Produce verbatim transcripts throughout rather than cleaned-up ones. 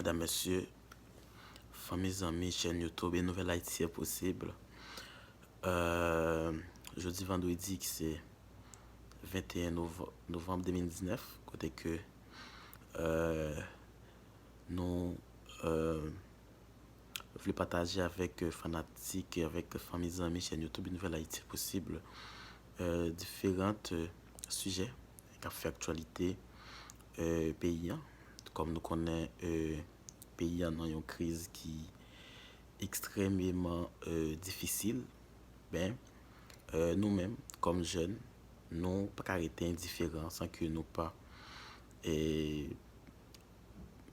Medam, mesye, fanmi, zanmi, chèn YouTube e Nouvèl Ayiti è posib. Euh, jodi vandredi ki se venteyen novanm de mil diznèf, kote ke euh, nou euh, vle pataje avèk euh, fanatik e avèk fanmi, zanmi chèn YouTube Nouvèl Ayiti è posib, euh, diferan euh, sijè k ap fè aktyalite euh, peyi an. Kòm nou konnen, euh, peyi an nan yon kriz ki ekstrèmeman euh, difisil, ben, euh, nou menm, kòm jèn, nou pa ka rete endiferan san ke nou pa euh,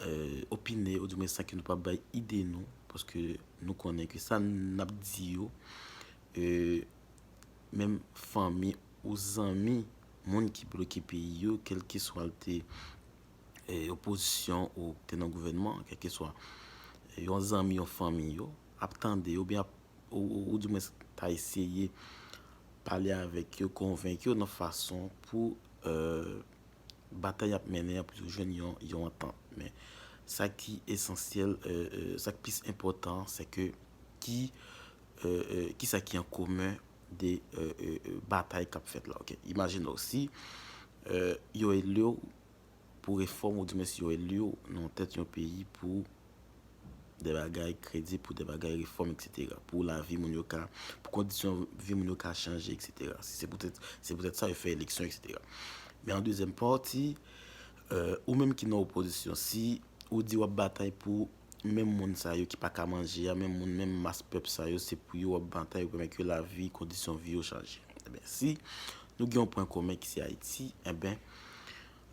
euh, opine, ou dimwen san ke nou pa bay ide nou, paske nou konnen ke sa n ap di yo, euh, menm fanmi ou zanmi, moun ki bloke peyi yo, kèlkeswa l te euh, opozisyon ou te nan gouvènman, kèlkeswa yon zanmi, yon fanmi yo, ap tande yo, oubyen ap, ou, ou, ou dimwen ta eseye pale avèk yo, konvenk yo nan fason pou euh, batay y ap mennen an pou yo jwenn yon, yon antant. Men sa ki esansyèl, euh, euh, sa ki plis enpòtan, se ke ki, euh, euh, ki sa ki an komen de euh, euh, euh, batay k ap fèt la. Ok, imajine w si euh, yo eli w pou refòm, ou dimwen si yo eli w nan tèt yon peyi pou de bagay kredib, pou de bagay refòm, et cetera. Pou lavi moun yo ka, pou kondisyon vi moun yo ka chanje, et cetera. Si se poutèt, se poutèt sa yo fè eleksyon, et cetera. Men an dezyèm pati, euh, ou menm ki nan opozisyon, si ou di w ap batay pou menm moun sa yo ki pa ka manje a, menm moun, menm mas pèp sa yo, se pou yo w ap batay pou pèmèt ke lavi, kondisyon vi yo chanje. Enben, si nou gen yon pwen komen ki se Ayiti, enben,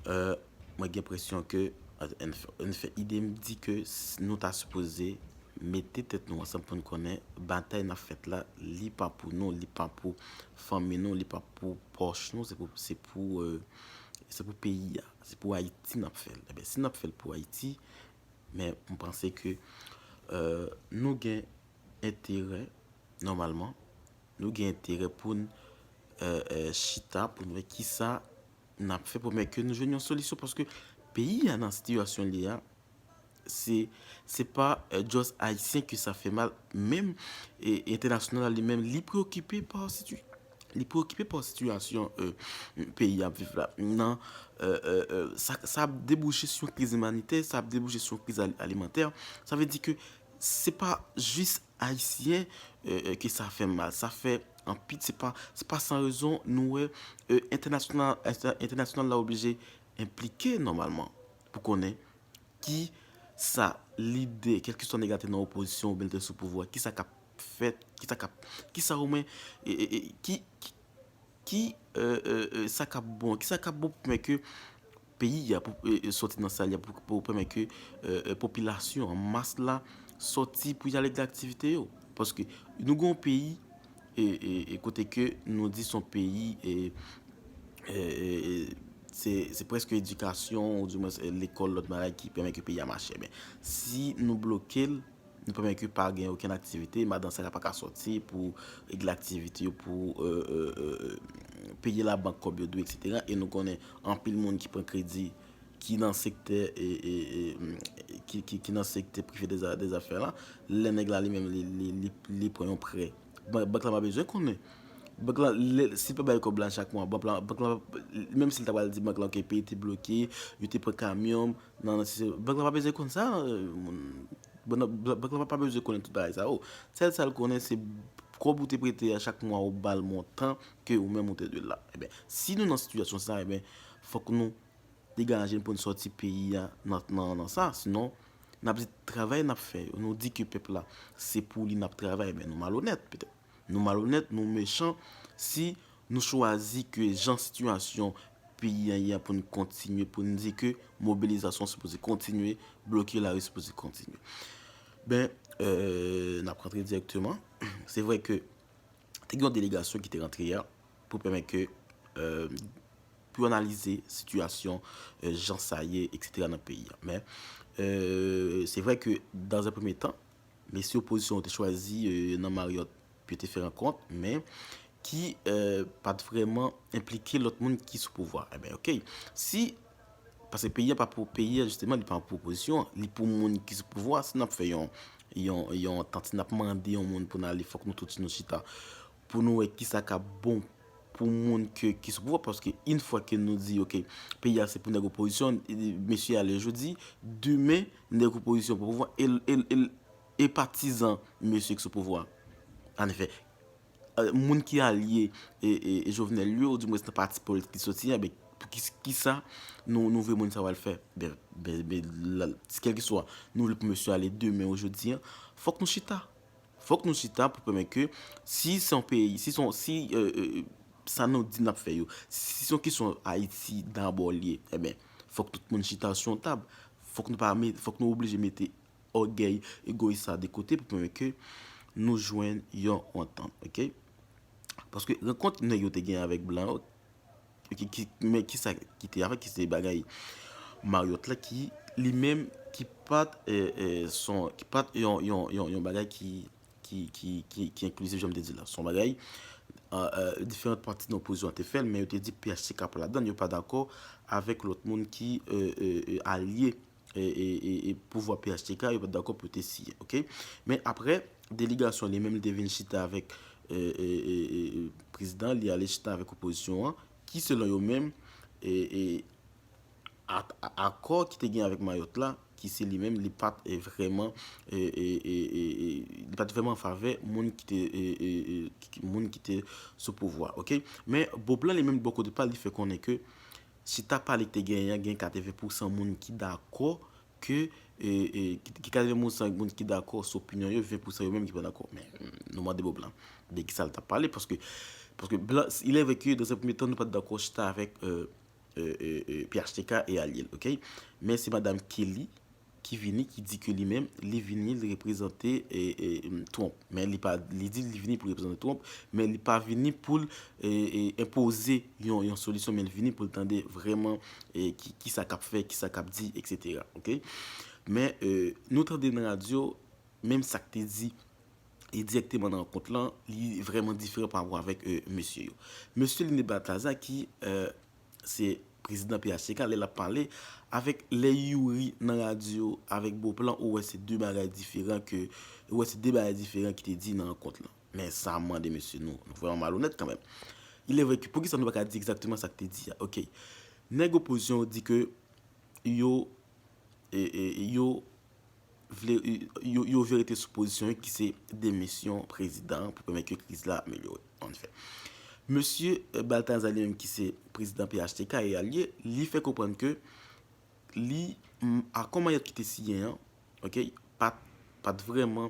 euh, mwen gen enpresyon ke, anfen, ide m di ke s- nou ta sipoze mete tèt nou ansanm pou n konnen batay n ap fèt la, li pa pou nou, li pa pou fanmi nou, li pa pou pòch nou, se pou, se pou, euh, se pou peyi a, se pou Ayiti n ap fè l. Enben, si n ap fè l pou Ayiti, men m panse ke euh, nou gen enterè, nòmalman, nou gen enterè pou n euh, euh, chita, pou n wè kisa n ap fè pou mèt ke nou jwenn yon solisyon, paske peyi a nan sitiyasyon li a, se, se pa euh, just ayisyen ke sa fè mal, menm e entènasyonal la li menm, li preokipe pa situ- li preokipe pa sitiyasyon euh, peyi a ap viv la. Nan euh, euh, euh, sa, sa ap debouche sou yon kriz imanitè, sa ap debouche sou yon kriz al- alimantè. Sa vle di ke se pa jis ayisyen euh, euh, ke sa fè mal, sa fè anpil, se pa, se pa san rezon nou wè euh, entènasyonal, entè- entènasyonal la oblije enplike nòmalman pou konnen ki sa lidè, kèlkeswa nèg la te nan opozisyon oubyen l te sou pouvwa, ki sa k ap fèt, ki sa k ap, ki sa omwen, e, e, e, ki, ki, ki euh, euh, euh, sa k ap bon, ki sa k ap bon pou mèt ke peyi a pou euh, euh, sòti nan sa li a, pou, pou pèmèt ke euh, euh, popilasyon an, mas la, sòti pou y al regle aktivite yo. Paske nou gen yon peyi e, e, e kote ke nou di se yon peyi e, e, e, e, se, se prèske edikasyon, ou dimwen se lekòl, lòt bagay ki pèmèt ke peyi a mache. Men, si nou bloke l, nou pèmèt ke pa gen okenn aktivite, madan sa pa ka sòti pou regle aktivite yo, pou euh, euh, euh, peye labank kòb yo dwe, et cetera. E nou konnen anpil moun ki pran kredi ki nan sektè e, e, e, ki, ki, ki nan sektè prive de, de zafè la, lè nèg la li menm li, li, li, li pran yon prè, bank, bank la pa bezwen konnen. Bank la, lè, si l pa bay kòb la chak mwa, bank la, bank la, menm si l ta pral di bank la, ok, peyi te bloke, yo te pran kamyon, nan, nan, si se, bank la pa bezwen konn sa, euh, moun, bank la, bank la pa bezwen konnen tout bagay sa yo. Sèl sa l konnen, se kòb ou te prete a chak mwa, ou ba l montan ke ou menm ou te dwe l la. Enben, si nou nan sitiyasyon sa, enben, fòk nou degaje n pou n sòti peyi a nan, nan, nan sa. Sinon, n ap di travay n ap fè yo. Nou di ke pèp la, se pou li n ap travay, men nou malonèt, petèt. Nou malonèt, nou mechan, si nou chwazi ke jan sitiyasyon peyi a ye a pou n kontinye, pou n di ke mobilizasyon sipoze kontinye, bloke lari sipoze kontinye. Ben, euh, n ap rantre dirèkteman. Se vre ke te gen yon delegasyon ki te rantre a pou pèmèt ke euh, pou analize sitiyasyon euh, jan sa ye, et cetera nan peyi a. Men euh, se vre ke dans un premier temps, mesye opozisyon yo te chwazi euh, nan Marriott pou yo te fè rankont, men ki euh, pa t vrèman enplike lòt moun ki sou pouvwa. Enben, ok, si Paske peyi a pa pou peyi a, jisteman, li pa pou opozisyon an, li pou moun ki sou pouvwa. Si n ap fè yon, yon, yon antant, si n ap mande yon moun pou n ale, fòk nou tout nou chita pou nou wè kisa k ap bon pou moun ke, ki sou pouvwa. Paske yon fwa ke nou di, ok, peyi a se pou nèg opozisyon, e, mesye ale jodi, demen, nèg opozisyon pou pouvwa, e, e, e, e patizan mesye ki sou pouvwa. Anefè, e, moun ki alye e, e, e Jovenel yo, oudimwens nan pati politik li soti a, ben, pou ki, kisa nou, nou vle moun sa yo al fè? Ben, ben, ben, la, kèlkeswa nou vle pou mesye ale demen ou jodi a, fòk nou chita. Fòk nou chita pou pèmèt ke si se yon peyi, si se yon, si, e, e, sa nou di n ap fè yo, si se yon kesyon Ayiti dabò li ye, e ben, fòk tout moun chita sou yon tab. Fòk nou pa met, fòk nou oblije mete ògèy, egoyis sa de kote pou pèmèt ke nou jwenn yon antant, ok? Paske rankont nèg yo te gen avèk blan yo, ki, ki, men kisa ki te avèk, ki se bagay Marriott la, ki li menm, ki pa t, e, e, son, ki pa t yon, yon, yon, yon bagay ki, ki, ki, ki, ki enklizif, jan m te di la. Son bagay, e, e, diferan pati nan opozisyon an te fè l, men yo te di P H T K pa ladan l, yo pa dakò avèk lòt moun ki, e, e, e, alye e, e, e, e pouvwa P H T K, yo pa t dakò pou yo te siyen, ok? Men apre, delegasyon li menm, li te vin chita avèk, e, e, e, e, e, prezidan, li ale chita avèk opozisyon an, ki selon yo menm, e, e, a, a, akò ki te gen avèk Marriott la, ki se li menm, li pa t, e, vrèman, e, e, e, e, e, li pa t vrèman an favè moun ki te, e, e, e, ki, moun ki te sou pouvwa, ok? Men Beauplan li menm, bò kote pa l, li fè konnen ke chita pale ki te genyen an, gen katreven pousan moun ki dakò ke, e, e, ki, ki katreven pousan moun ki dakò sou opinyon yo, ven pousan yo menm ki pa dakò. Men, mm, nou mande Bob lan de kisa l t ap pale, paske, paske blan, il est vrai que dans un premier temps, nou pa t dakò chita avèk, e, e, e, e, P H T K e alye l, ok? Men se madanm Kelly ki vini, ki di ke li menm, li vini, li reprezante, e, e, m, Trump. Men li pa, li di li vini pou reprezante Trump, men li pa vini pou l, e, e, enpoze yon, yon solisyon, men li vini pou l tande vrèman, e, ki, kisa k ap fè, kisa k ap di, etsetera. Ok? Men, e, nou tande nan radyo, menm sa k te di, e dirèkteman nan rankont lan, li vrèman diferan pa rapò avèk, e, mesye yo. Mesye Lini Balthazar ki, e, se prezidan P H T K, lè l ap pale avèk, lè Youri nan radyo avèk Beauplan, ou wè se de bagay diferan ke, ou wè se de bagay diferan ki te di nan rankont lan. Men sa mande mesye nou, nou vrèman malonèt kanmenm. Il est vrai que, poukisa nou pa ka di egzakteman sa k te di a? Ok. Nèg opozisyon yo di ke yo, e, e, yo vle, yo, yo vle rete sou pozisyon yo ki se demisyon prezidan an pou pèmèt ke kriz la amelyore. Anfè, mesye, e, Balthazar li menm ki se prezidan P H T K e alye, li fè konprann ke li, m, akò Marriott ki te siyen an, ok, pa t, pa t vrèman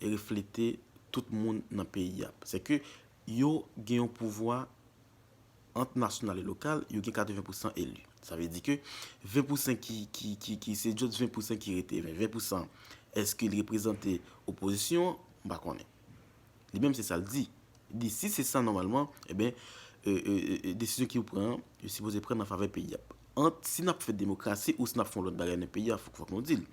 reflete tout moun nan peyi a. Se ke yo gen yon pouvwa ant nasyonal e lokal, yo gen katreven pousan eli. Sa vle di ke ven pousan ki, ki, ki, ki se just ven pousan ki rete. Men ven pousan, èske li reprezante opozisyon an? M pa konnen. Li menm se sa l di. Li di si se sa nòmalman, ebyen, e, e, e, e, desizyon ki yo pran an, yo sipoze pran nan favè peyi a. Ant si n ap fè demokrasi ou si n ap fè yon lòt bagay nan peyi a, fòk, fòk nou di l.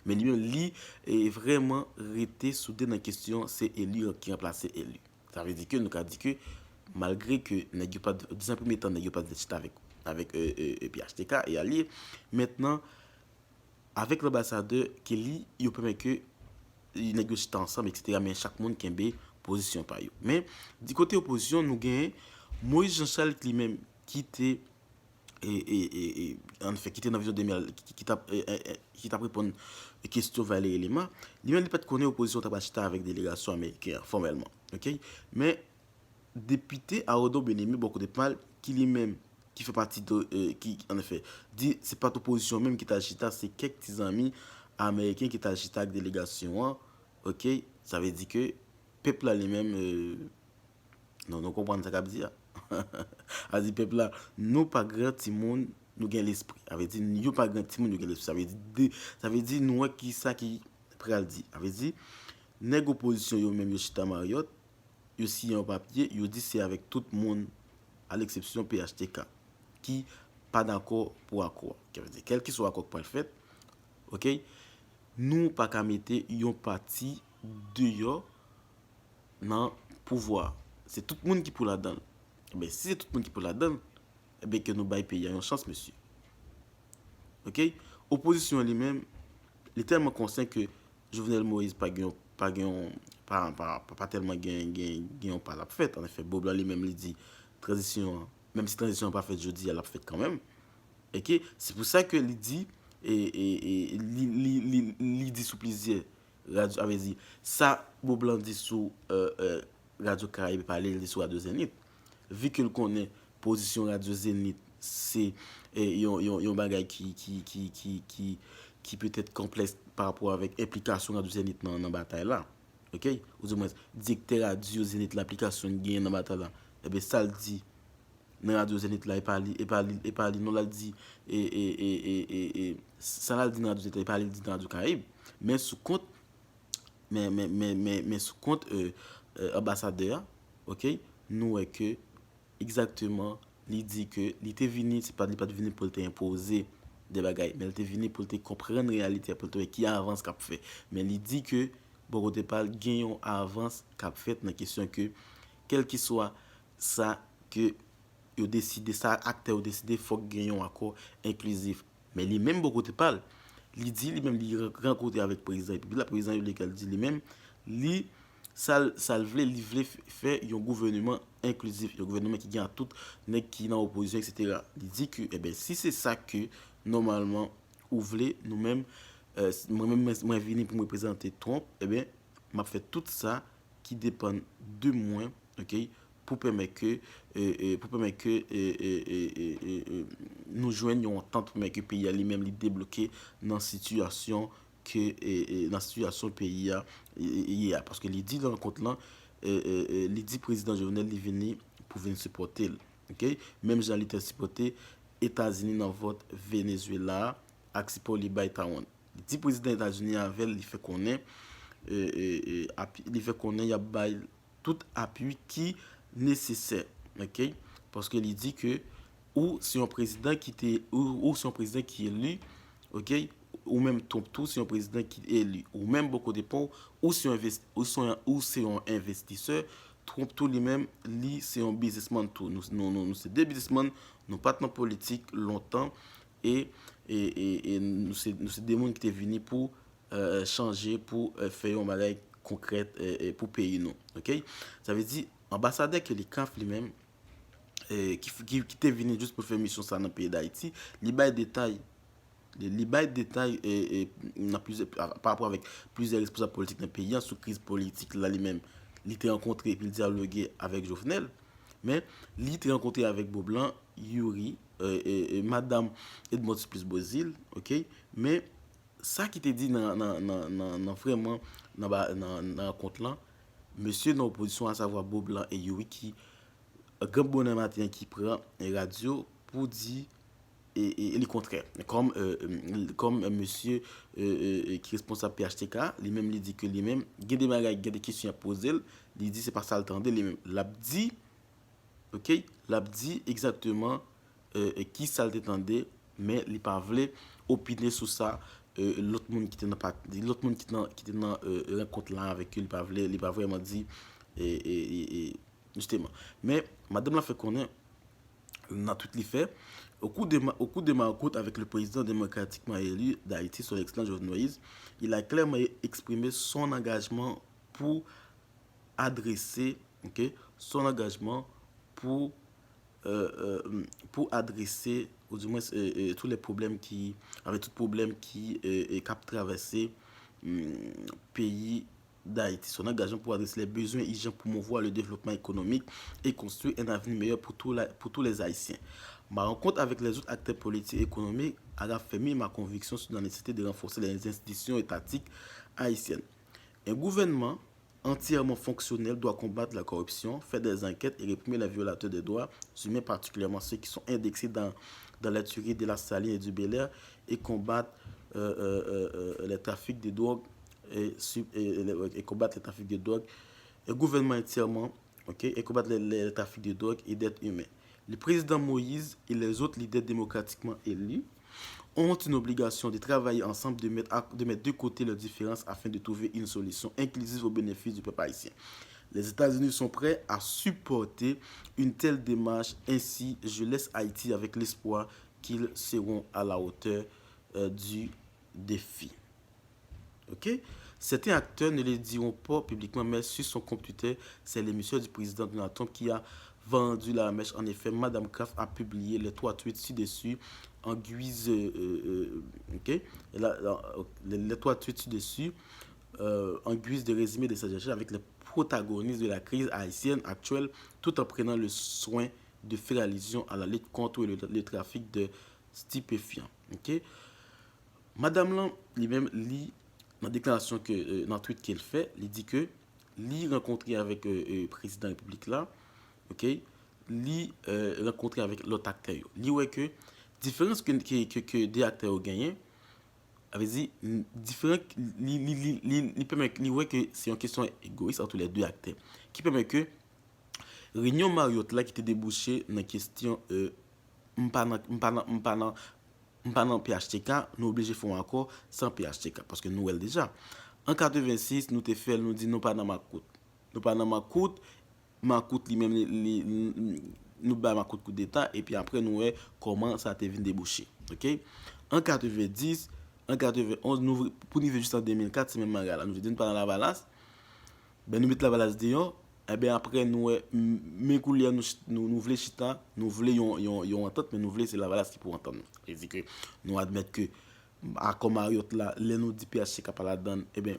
Men li menm, li, e, vrèman rete soude nan kesyon se eli ki ranplase eli. Sa vle di ke nou ka di ke malgre ke nèg yo pa t, deja premye tan nèg yo pa t vle chita avèk, avèk, e, e, e, P H T K e alye, mentnan, avèk lanbasadè Kelly, yo pèmèt ke nèg yo chita ansanm, etsetera, men chak moun kenbe pozisyon pa yo. Men, di kote opozisyon, nou genyen Moïse Jean Charles ki li menm ki te, e, e, e, e, anfè, ki te nan Vizyon de mil, ki, ki, ki t ap, e, e, e, ki t ap reponn kesyon Valéry Lema, li menm li pa t konnen opozisyon t ap chita avèk delegasyon ameriken an, fòmèlman. Ok? Men, depite Arnaud Bien-Aimé, bò kote pa l, ki li menm, ki fè pati de, e, ki, anfè, di se pa t opozisyon menm ki t al chita, se kèk ti zanmi ameriken ki t al chita ak delegasyon an, ok? Sa vle di ke pèp la li menm, e, nou, nou konprann sa k ap di a. A di pèp la, nou pa gran timoun, nou gen lespri. A vle di, yo pa gran timoun, yo gen lespri. Sa vle di, de, sa vle di, nou wè ki sa ki pral di. A vle di, nèg opozisyon yo menm yo chita Marriott, yo siyen yon papye, yo di se avèk tout moun, a leksepsyon P H T K, ki pa dakò pou akò a. Sa vle di, kèlkeswa akò k pral fèt, ok, nou pa ka mete yon pati deyò nan pouvwa a. Se tout moun ki pou ladan l. Ebyen, si se tout moun ki pou ladan l, ebyen, ke nou bay peyi a yon chans, mesye. Ok? Opozisyon an li menm, li tèlman konsyan ke Jovenel Moïse pa gen, pa gen, pa, pa, pa, pa tèlman gen, gen, gen yon pa l ap fèt. Anefè, Beaublanc li menm li di tranzisyon an, menm si tranzisyon an pa fèt jodi a, l ap fèt kanmenm. Ok? Se pou sa ke li di, e, e, e, li, li, li, li di sou plizyè radyo, a vle di, sa Beaublanc di sou, euh, euh, Radyo Karayib pa li, li di sou Radyo Zenith. Vi ke l konnen pozisyon Radyo Zenith se, eh, yon, yon, yon bagay ki, ki, ki, ki, ki, ki petèt konplèks pa rapò avèk enplikasyon Radyo Zenith nan, nan batay la. Ok? Ou di mwen, direktè Radyo Zenith la, enplikasyon l genyen nan batay la. Ebyen, sa l di nan Radyo Zenith la, e pa li, e pa li, e pa li, non, l al di, e, e, e, e, e, e, sa l al di nan Radyo Zenith la, e pa li l di nan Radyo Karayib. Men sou kont, men, men, men, men, men sou kont, euh, euh, anbasadè a, ok, nou wè ke egzakteman, li di ke li te vini, se pa, li pa t vini pou l te enpoze de bagay, men li te vini pou l te konprann reyalite a, pou l te wè ki avans k ap fè. Men li di ke, bò kote pa l, gen yon avans k ap fèt nan kesyon ke, kèlkeswa sa ke yo deside, sa aktè yo deside, fòk gen yon akò enklizif. Men li menm bò kote pa l, li di li menm li ran-, rankontre avèk prezidan repiblik la, prezidan repiblik la di li menm, li, sa l, sa l vle, li vle f-, fè yon gouvèneman enklizif, yon gouvèneman ki gen a tout nèg ki nan opozisyon, et cetera. Li di ke, ebyen, si se sa ke nòmalman ou vle, nou menm, euh, mwen menm, mwen, mwen vini pou m reprezante Trump, ebyen, m ap fè tout sa ki depann de mwen, ok, pou pèmèt ke, e, e, pou pèmèt ke, e, e, e, e, e, e, nou jwenn yon antant, pou pèmèt ke peyi a li menm li debloke nan sitiyasyon ke, e, e, nan sitiyasyon peyi a, e, e, ye a. Paske li di nan rankont lan, e, e, e, li di prezidan Jovenel li vini pou vin sipòte l. Ok? Menm jan li te sipòte Etazini nan vòt Venezuela a, ak sipò li bay Taiwan. Li di prezidan Etazini avè l, li fè konnen, e, e, e, api-, li fè konnen y ap bay tout apui ki nesesè, ok? Paske li di ke ou se yon prezidan ki te, ou, ou se yon prezidan ki eli, ok? Ou menm Trump tou se yon prezidan ki eli. Ou menm bò kote pa w, ou se yon envest-, ou se yon, ou se yon envestisè. Trump tou li menm, li se yon biznismann tou. Nou, nou, nou, nou se de biznismann, nou pa t nan politik lontan, e, e, e, e nou se, nou se de moun ki te vini pou, euh, chanje, pou, euh, fè yon bagay konkrèt, euh, euh, pou peyi nou. Ok? Sa vle di, anbasadè Kelly Craft li menm, eh, ki, ki, ki te vini jis pou fè misyon sa nan peyi Dayiti, li bay detay, li, li bay detay, eh, eh, nan plizyè, pa, pa rapò avèk plizyè responsab politik nan peyi a sou kriz politik la li menm. Li te rankontre epi l dyaloge avèk Jovenel, men li te rankontre avèk Beaublanc, Youri, eh, eh, eh, madanm Edmond Supplice Beauzile, ok? Men sa ki te di nan, nan, nan, nan, nan vrèman, nan, ba- nan, nan rankont lan, mesye nan opozisyon, asavwa Beaublanc e Youri ki gran bonè maten an ki pran radyo pou di e, e, e li kontrè. Kòm, eh, kòm, eh, mesye, eh, eh, eh, ki responsab P H T K, li menm li di ke li menm, gen de bagay, gen de kesyon y ap poze l, li di se pa sa l tande li menm. L ap di, ok, l ap di egzakteman, eh, eh, ki sa l te tande, men li pa vle opine sou sa, eh, lòt moun ki te nan pat-, lòt moun ki te nan, ki te nan, eh, rankont la avèk yo, li pa vle, li pa vrèman di, eh, eh, eh, eh, jisteman. Men, madanm lan fè konnen, nan tweet li fè, au cours de ma, au cours de ma rencontre avec le président démocratiquement élu d'Haïti, son Excellence Jovenel Moïse, il a clairement exprimé son engagement pour adresser, ok, son engagement pour, euh, euh, pour adresser, ou du moins, euh, euh, tous les problèmes qui, avec tout problème qui, euh, euh, k ap travèse, hum, peyi D'Haïti, son engagement pour adresser les besoins urgents, promouvoir le développement économique et construire un avenir meilleur pour tous la- pour tous les Haïtiens. Ma rencontre avec les autres acteurs politiques et économiques a raffermi ma conviction sur la nécessité de renforcer les institutions étatiques haïtiennes. Un gouvernement entièrement fonctionnel doit combattre la corruption, faire des enquêtes et réprimer les violateurs des droits humains, particulièrement ceux qui sont indexés dans, dans les tueries de la Saline et du Bel Air, et combattre, euh, euh, euh, euh, les trafics de drogue et, su- et, et, et combattre les trafics de drogue, et gouvernement entièrement, ok, et combattre les, les trafics de drogue et d'êtres humains. Le président Moïse et les autres leaders démocratiquement élus ont une obligation de travailler ensemble, de mettre, à- de mettre de côté leurs différences afin de trouver une solution inclusive au bénéfice du peuple haïtien. Les États-Unis sont prêts à supporter une telle démarche. Ainsi, je laisse Haïti avec l'espoir qu'ils seront à la hauteur euh, du défi. Ok? Certains acteurs ne le diront pas publiquement, mais sur son compte Twitter, c'est l'émissaire du président Donald Trump qui a vendu la mèche. En effet, Madame Kraft a publié les trois tweets ci-dessus en guise, euh, euh, euh, ok? Et là, là, les, les trois tweets ci-dessus, euh, en guise de résumé de ses échanges avec les protagonistes de la crise haïtienne actuelle, tout en prenant le soin de faire allusion à la lutte contre le, le trafic de stupéfiants. Ok? Madanm lan, li menm, li, nan deklarasyon ke, euh, nan tweet ke l fè, li di ke li rankontre avèk, euh, euh, prezidan repiblik la, ok? Li, euh, rankontre avèk lòt aktè yo. Li wè ke diferans ke, ke, ke, ke de aktè yo genyen, sa vle di, n- diferan, li, li, li, li, li pèmèt, li wè ke se yon kesyon egoyis ant lè de aktè, ki pèmèt ke reyinyon Marriott la ki te debouche nan kesyon, euh, m pa nan, m pa nan, m pa nan, m pa nan P H T K, nou oblije fè yon akò san P H T K, paske nou wè l deja. An katrevensis, nou te fè l, nou di nou pa nan makout. Nou pa nan makout, makout li menm, li, li, li- nou bay makout koudeta, epi apre nou wè kòman sa te vin debouche. Ok? An katrevendis, an katrevenonz, nou, pou n rive jis an de mil kat, se menm bagay la. Nou te di nou pa nan Lavalas, ben nou met Lavalas deyò, enben apre nou wè, m- men koulye a nou, ch- nou, nou vle chita, nou vle yon, yon, yon antant, men nou vle se Lavalas ki pou antann nou. Sa vle di ke nou admèt ke akò Marriott la, lè nou di P H T K pa ladann, enben,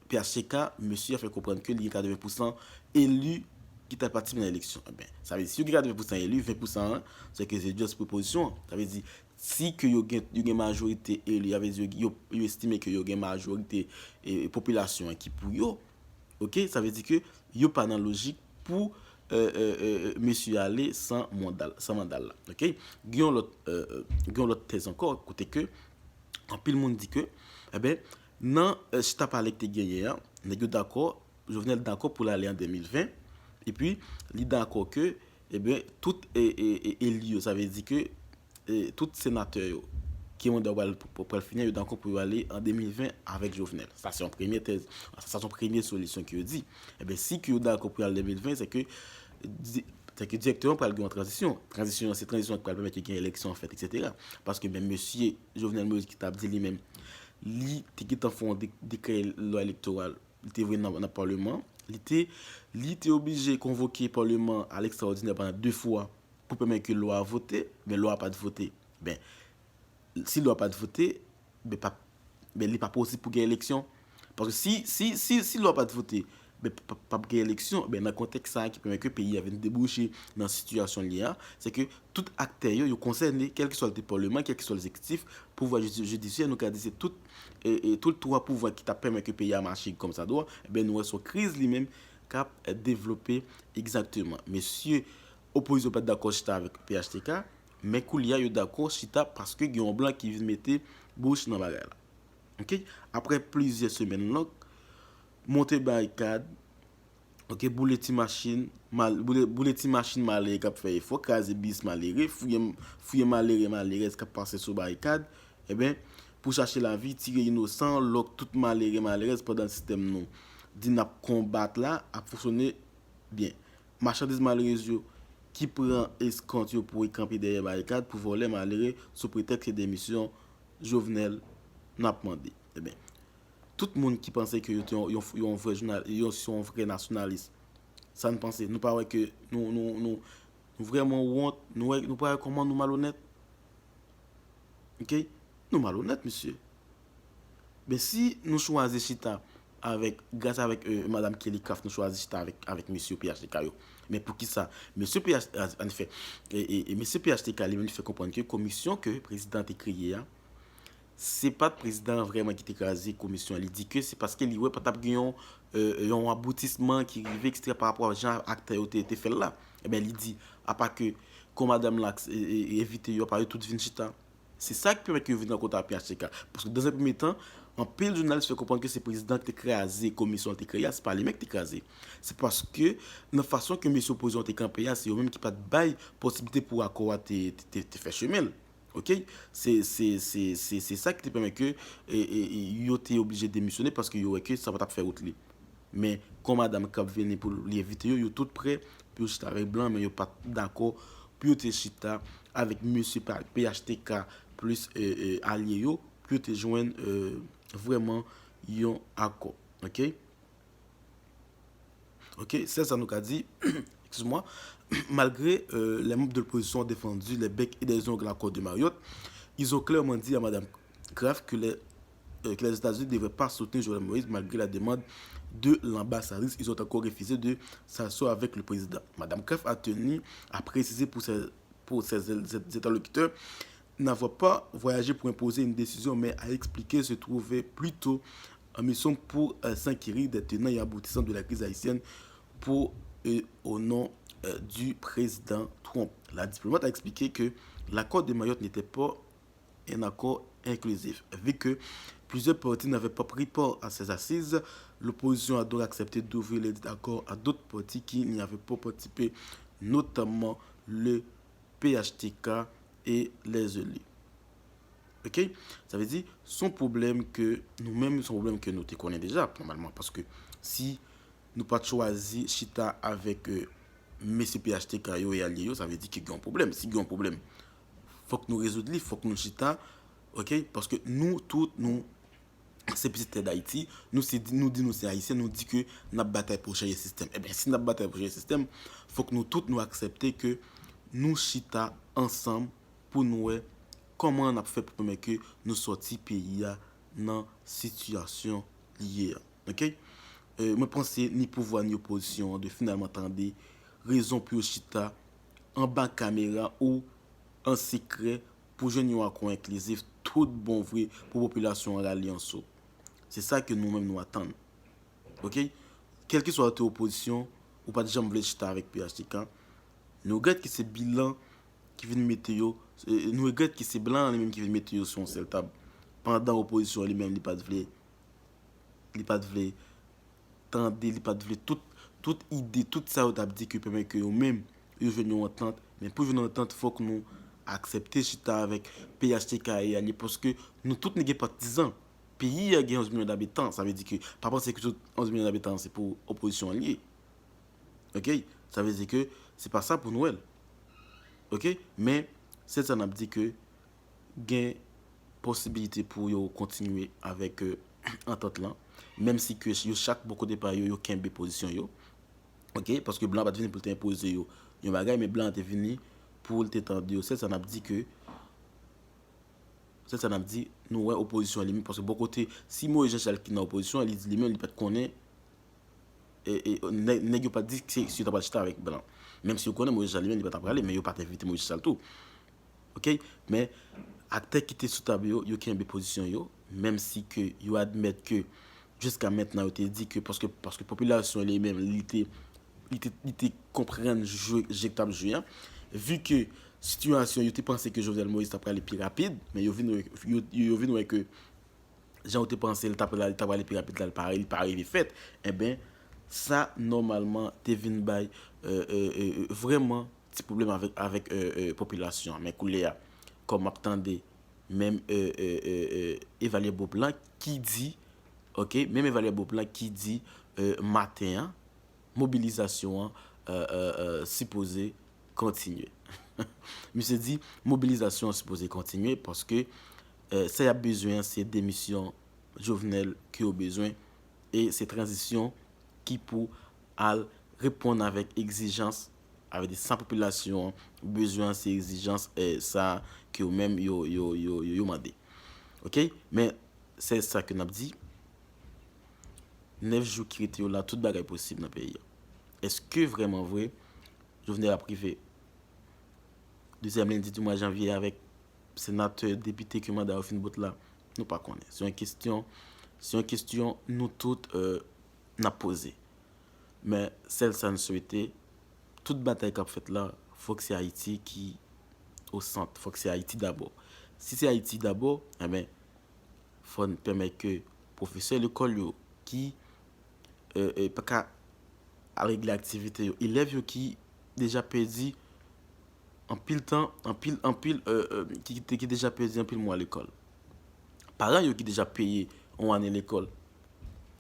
P H T K, mesye a fè konprann ke li gen katreven pousan eli ki ta patisipe nan eleksyon. Enben, sa vle di, si yo gen katreven pousan eli, ven pousan an, se ke se just pwopozisyon an. Sa vle di, si ke yo gen, yo gen majorite eli, sa vle di, yo, yo, yo estime ke yo gen majorite e, popilasyon an ki pou yo, ok, sa vle di ke yo pa nan lojik pou, euh, euh, euh, mesye ale san manda, san manda l la. Ok? Gen yon lòt, euh, euh, gen yon lòt tèz ankò, kote ke anpil moun di ke, enben, nan, euh, chita pale ki te genyen an, nèg yo dakò, Jovenel dakò pou l ale an de mil ven, epi li dakò ke, enben, tout e, e, e, eli yo, sa vle di ke e, tout senatè yo, ke manda yo pral, pral fini, yo dakò pou yo ale an de mil ven avèk Jovenel. Sa se yon premye tèz, sa se yon premye solisyon ke yo di. Enben, si ke yo dakò pou yo ale de mil ven, se ke di- se ke dirèkteman pral gen yon tranzisyon. Tranzisyon an, se tranzisyon ki pral pèmèt ke gen eleksyon an fèt, et cetera. Paske menm mesye Jovenel Moïse ki t ap di li menm, li te gentan fè yon de- dekrè lwa elektoral, li te voye nan, nan palman, li te, li te oblije konvoke palman a lekstraòdinè pandan de fwa pou pèmèt ke lwa a vote, men lwa a pa t vote. Ben, si lwa a pa t vote, ben, pa, ben, li pa posib pou gen eleksyon. Paske si, si, si, si lwa a pa t vote, ben, p- p- p ap gen eleksyon, ben, nan kontèks sa a ki pèmèt ke peyi a vin debouche nan sitiyasyon li a, se ke tout aktè yo, yo konsène, kèlkeswa l te palman, kèlkeswa l egzekitif, pouvwa jidi- jidisyè, nou ka di se tout, e, e, tout twa pouvwa ki t ap pèmèt ke peyi a mache kòmsadwa, ben, nou wè se yon kriz li menm k ap, e, devlope egzakteman. Mesye opozisyon pa t dakò chita avèk P H T K, men koulye a yo dakò chita paske gen yon blan ki vin mete bouch nan bagay la. Ok? Apre plizyè semèn long, monte barikad, ok, boule ti machin, mal, boule, boule ti machin malere k ap fè efò, kraze bis malere, fouye, fouye malere, malerèz k ap pase sou barikad, enben, pou chache lavi, tire inosan, lòk tout malere, malerèz pandan sistèm nou di n ap konbat la ap fonksyone byen. Machandiz malerèz yo ki pran eskòt yo pou kanpe dèyè barikad pou vòlè malere sou pretèks se demisyon Jovenel n ap mande. Ebyen, tout moun ki panse ke yo te yon, yon, yon vrè jounal, yo se yon vrè nasyonalis, sa n panse? Nou pa wè ke nou, nou, nou, nou vrèman wont? Nou wè, nou pa wè kòman nou malonèt? Ok? Nou malonèt, mesye. Men si nou chwazi chita avèk, gras avèk, euh, Madanm Kelly Craft, nou chwazi chita avèk, avèk mesye P H T K yo. Men poukisa? Mesye P H, an efè, e, e, e mesye P H T K li menm li fè konprann ke komisyon ke prezidan te kreye a, se pa t prezidan an vrèman ki te kraze komisyon an. Li di ke se paske li wè pa t ap gen yon, euh, yon aboutisman ki rive, et cetera, pa rapò a jan aktè yo te, te fè l la. Ebyen, li di, apa ke kon madanm la, e, e, e envite yo, apa yo tout vin chita. Se sa ki pèmèt ke yo vin rankontre ak P H T K. Paske, dans un premier temps, anpil jounalis fè konprann ke se prezidan ki te kraze komisyon li te kreye a, se pa li menm ki te kraze. Se paske, nan fason ke mesye opozisyon te kanpe a, se yo menm ki pa t bay posiblite pou akò a te, te, te, te fè chemen l. Ok? Se, se, se, se, se sa ki te pèmèt ke, e, e, e, yo te oblije demisyone paske yo wè ke sa pa t ap fè wout li. Men, kon madanm k ap vini pou li envite yo, yo tout prè pou yo chita avèk blan, men yo pa t dakò pou yo te chita avèk mesye pa-, P H T K, plis e, e, alye yo pou yo te jwenn e, vrèman yon akò. Ok? Ok, sèl sa nou ka di, excuse-moi, malgré euh, les membres de l'opposition ont défendu les becs et les ongles l'accord de Mayotte, ils ont clairement dit à Madame Craft que les, euh, que les États-Unis ne devraient pas soutenir Jovenel Moïse malgré la demande de l'ambassadrice. Ils ont encore refusé de s'asseoir avec le président. Madame Craft a tenu à préciser pour ses, pour ses, ses interlocuteurs n'avoir pas voyagé pour imposer une décision, mais a expliqué se trouver plutôt en mission pour euh, s'inquérir des tenants et aboutissants de la crise haïtienne pour et au nom euh, du président Trump. La diplomate a expliqué que l'accord de Mayotte n'était pas un accord inclusif, vu que plusieurs partis n'avaient pas pris part à ces assises. L'opposition a donc accepté d'ouvrir les accords à d'autres partis qui n'y avaient pas participé, notamment le P H T K et les élus. Ok? Sa vle di, se yon pwoblèm ke nou menm, se yon pwoblèm ke nou te konnen deja, nòmalman, paske si nou pa t chwazi chita avèk euh, mesye P H T K yo e alye yo, sa vle di ke gen yon pwoblèm. Si gen yon pwoblèm, fòk nou rezoud li, fòk nou chita, ok? Paske nou tout, nou se pitit tè Dayiti, nou se, nou di nou se Ayisyen, nou di ke n ap batay pou chanje sistèm. Ebyen, si n ap batay pou chanje sistèm, fòk nou tout nou aksepte ke nou chita ansanm pou nou wè kòman n ap fè pou pèmèt ke nou sòti peyi a nan sitiyasyon li ye a. Ok? Euh, mwen panse ni pouvwa ni opozisyon an dwe finalman tande rezon pou yo chita anba kamera ou an sekrè pou jwenn yon akò enklizif tout bon vre pou popilasyon an rale anso. Se sa ke nou menm nou atann. Ok? Kèlkeswa ou te opozisyon, ou pa t janm vle chita avèk P H T K. Nou regrèt ke se bilan ki vin mete yo, e, nou regrèt ke se blan an li menm ki vin mete yo sou yon sèl tab. Pandan opozisyon an li menm li pa t vle, li pa t vle tande, li pa t vle tout, tout ide, tout sa yo t ap di ke pèmèt ke yo menm yo jwenn yon antant. Men pou jwenn yon antant, fòk nou aksepte chita avèk P H T K e alye, paske nou tout nou gen patizan. Peyi a gen onz milyon dabitan, sa vle di ke pa panse ke tout onz milyon dabitan se pou opozisyon an li ye. Ok? Sa vle di ke se pa sa pou nou wè l. Ok? Men, sèl sa n ap di ke gen posibilite pou yo kontinye avèk euh, antant lan, menm si ke yo chak bò kote pa yo, yo kenbe pozisyon yo. Ok? Paske blan pa t vini pou l te enpoze yo yon bagay, men blan te vini pou l te tande yo. Sèl sa n ap di ke, sèl sa n ap di, nou wè opozisyon an li menm, paske bò kote, si Moïse Jean Charles ki nan opozisyon an, li di li menm, li pa t konnen e, e, nèg, nèg yo pa t di se, si yo ta pral chita avèk blan. Menm si yo konnen Moïse Jean Charles li menm, li pa t ap prale, men yo pa t envite Moïse Jean Charles tou. Ok? Men, aktè ki te sou tab yo, yo kenbe pozisyon yo, menm si ke yo admèt ke jiska mentnan yo te di ke paske, paske popilasyon li menm, li te, li te, li te konprann jwe, je k t ap jwe an. Vi ke sitiyasyon, yo te panse ke Jovenel Moïse t ap prale pi rapid, men yo vin wè, yo, yo, yo vin wè ke jan w te panse l t ap, li t ap ale pi rapid la, li pa, li pa rive fèt, enben, sa nòmalman te vin bay euh, euh, euh, vrèman ti pwoblèm avèk, avèk euh, euh, popilasyon an. Men koulye a, kòm m ap tande menm euh, euh, euh, euh, Evalye Bob lan ki di, ok, menm Evalye Bob lan ki di euh, maten an, mobilizasyon an euh, euh, euh, sipoze kontinye. Misye di mobilizasyon an sipoze kontinye paske euh, sa y ap bezwen an se demisyon Jovenel ke yo bezwen e se tranzisyon ki pou al reponn avèk egzijans, avèk de sa popilasyon an bezwen an, se egzijans euh, sa ke yo menm yo, yo, yo, yo, yo mande. Ok? Men se sa ke n ap di. Nèf jou ki rete yo la, tout bagay posib nan peyi a. Èske vrèman vre Jovenel ap rive dezyèm lendi di mwa janvye avèk senatè, depite ke manda yo fin bout la? Nou pa konnen. Se yon kesyon, se yon kesyon nou tout euh, n ap poze. Men sèl sa n swete, tout batay k ap fèt la, fòk se Ayiti ki o sant, fòk se Ayiti dabò. Si se Ayiti dabò, enben, fò n pèmèt ke pwofesè lekòl yo ki euh, euh, pa ka al regle aktivite yo, elèv yo ki deja pèdi anpil tan, anpil, anpil, euh, euh, ki, ki, ki deja pèdi anpil mwa lekòl. Paran yo ki deja peye yon ane lekòl,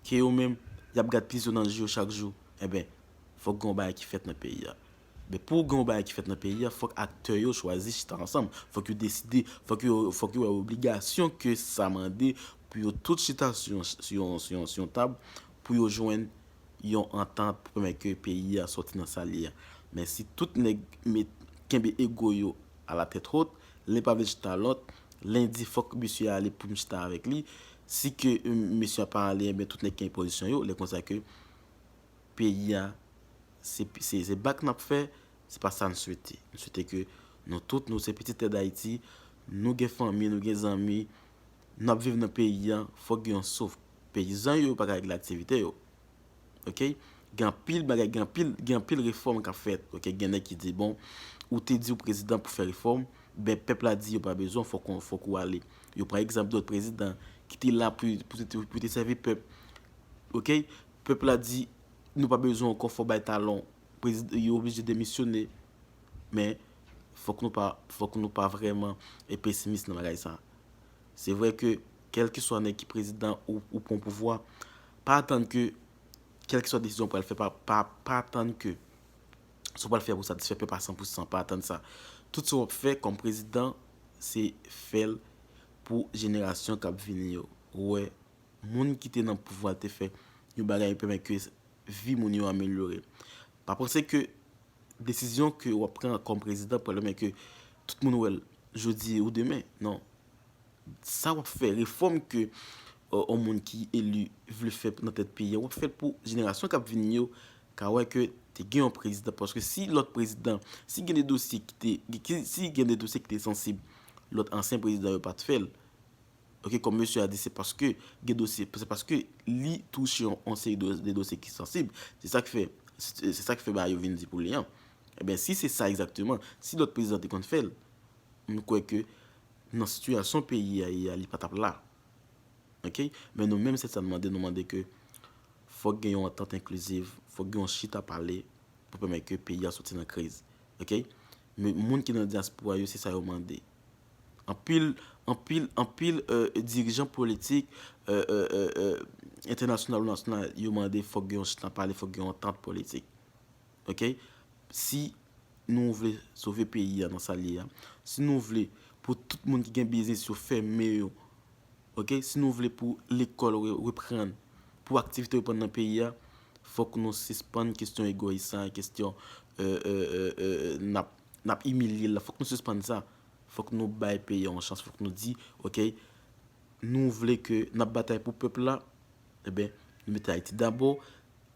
ke yo menm, y ap gad plizo nan je yo chak jou, enben, fòk gen yon bagay ki fèt nan peyi a. Men pou gen yon bagay ki fèt nan peyi a, fòk aktè yo chwazi chita ansanm. Fòk yo deside, fòk yo, fòk yo wè obligasyon ke sa mande pou yo tout chita sou yon, sou yon, sou yon, sou yon tab pou yo jwenn yon antant pou pèmèt ke peyi a sòti nan sa l ye a. Men si tout nèg met, kenbe ego yo alatèt wot, len pa vle chita lòt, len di fòk mesye a ale pou m chita avèk li, si ke mesye a pa ale, enben tout nèg kenbe pozisyon yo, lè konsa ke peyi a, se, se, se bak n ap fè, se pa sa n swete. N swete ke nou tout, nou se pitit tè Dayiti, nou gen fanmi, nou gen zanmi, n ap viv nan peyi a, fòk gen yon souf. Peyizan yo, yo pa ka regle aktivite yo. Ok? Gen anpil bagay, gen anpil, gen anpil refòm k ap fèt. Ok? Gen nèg ki di, bon, ou te di w prezidan pou fè refòm, ben pèp la di yo pa bezwen, fòk ou, fòk ou ale. Yo pran egzanp dòt prezidan ki te la pou, pou, te- pou te sèvi pèp. Ok? Pèp la di, nou pa bezwen ankò, fò bay talon. Prezidan, yo oblije demisyone. Men, fòk nou pa, fòk nou pa vrèman e pesimis nan bagay sa. Se vre ke, kèlkeswa nèg ki prezidan ou, ou pran pouvwa, pa atann ke, kèlkeswa desizyon w pral fè, pa, pa, pa atann ke sa w pral fè pou satisfè pèp a san pou san, pa atann sa. Tout sa w ap fè kòm prezidan, se fè l pou jenerasyon k ap vini yo. Ou wè, moun ki te nan pouvwa te fè yon bagay pèmèt ke vi moun yo amelyore. Pa panse ke desizyon ke w ap pran kòm prezidan pral pèmèt ke tout moun wè l jodi ou demen. Non. Sa w ap fè, refòm ke, euh, yon moun ki eli vle fè nan tèt peyi a, w ap fè l pou jenerasyon k ap vini yo ka wè ke te gen yon prezidan. Paske si lòt prezidan, si gen de dosye ki te, ki, si gen de dosye ki te sansib, lòt ansyen prezidan yo pa t fè l. Ok, kòm mesye a di, se paske gen dosye, se paske li touche yon, yon seri de, de dosye ki sansib. Se sa k fè, se, se sa k fè bagay yo vin di pou li an. Ebyen, si se sa egzakteman, si lòt prezidan te konn fè l, m kwè ke nan sitiyasyon peyi a ye a, li pa t ap la. Ok? Men nou menm, se sa n mande, nou mande ke fòk gen yon antant enkliziv, fòk gen yon chita pale pou pèmèt ke peyi a soti nan kriz. Ok? Men moun ki nan dyaspora yo, se sa yo mande. Anpil, anpil, anpil, euh, dirijan politik, euh, euh, euh, euh, entènasyonal ou nasyonal, yo mande fòk gen yon chita pale, fòk gen yon antant politik. Ok? Si nou vle sove peyi a nan sa l ye a, si nou vle pou tout moun ki gen biznis yo fèmen yo, ok? Si nou vle pou lekòl re-, reprann, pou aktivite reprann nan peyi a, fòk nou sispann kesyon egoyis sa, kesyon, euh, euh, euh, euh, n ap, n ap imilye l la. Fòk nou sispann sa. Fòk nou bay peyi a yon chans. Fòk nou di, ok, nou vle ke n ap batay pou pèp la, ebyen, nou mete Ayiti dabò.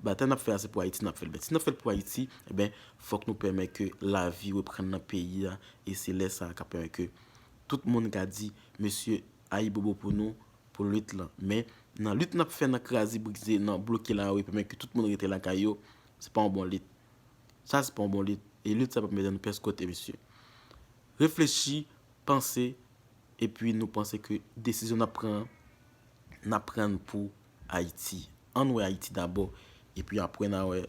Batay n ap fè a, se pou Ayiti n ap fè l. Men si n ap fè l pou Ayiti, ebyen, fòk nou pèmèt ke lavi reprann nan peyi a, e se lè sa a k ap pèmèt ke tout moun ka di, mesye, ayibobo pou nou, pou lit lan. Men, nan lit n ap fè, nan kraze brize, nan bloke lari, pèmèt ke tout moun rete lakay yo, se pa yon bon lit. Sa, se pa yon bon lit. E lit sa p ap mennen nou pyès kote, mesye. Reflechi, panse, epi nou panse ke desizyon n ap pran an, n ap pran l pou Ayiti. Ann wè Ayiti dabò, epi apre n a wè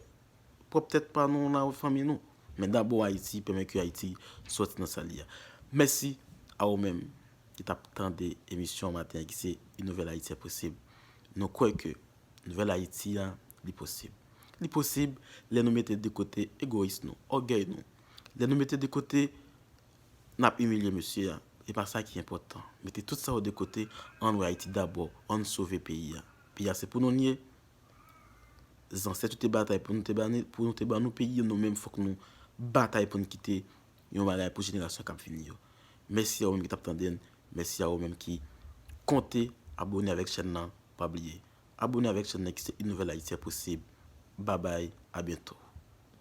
pwòp tèt pa nou, n a wè fanmi nou. Men dabò Ayiti, pèmèt ke Ayiti sòti nan sa l ye a. Mèsi a ou menm ki t ap tande emisyon maten an ki se Une Nouvelle Haïti est possible. Nou kwè ke Nouvèl Ayiti a, li posib. Li posib lè nou mete de kote egoyis nou, ògèy nou. Lè nou mete de kote n ap imilye mesye a. E pa sa ki enpòtan. Mete tout sa yo de kote, ann wè Ayiti dabò, ann sove peyi a. Peyi a se pou nou l ye. Zansèt yo te batay pou nou te ba ni-, pou nou te ban nou peyi a, nou menm fòk nou batay pou n kite yon bagay pou jenerasyon k ap vini yo. Mèsi a ou menm ki t ap tande n, mèsi a ou menm ki konte abone avèk chèn nan, pa bliye. Abone avèk chèn nan ki se Une Nouvelle Haïti est possible. Babay, a byento.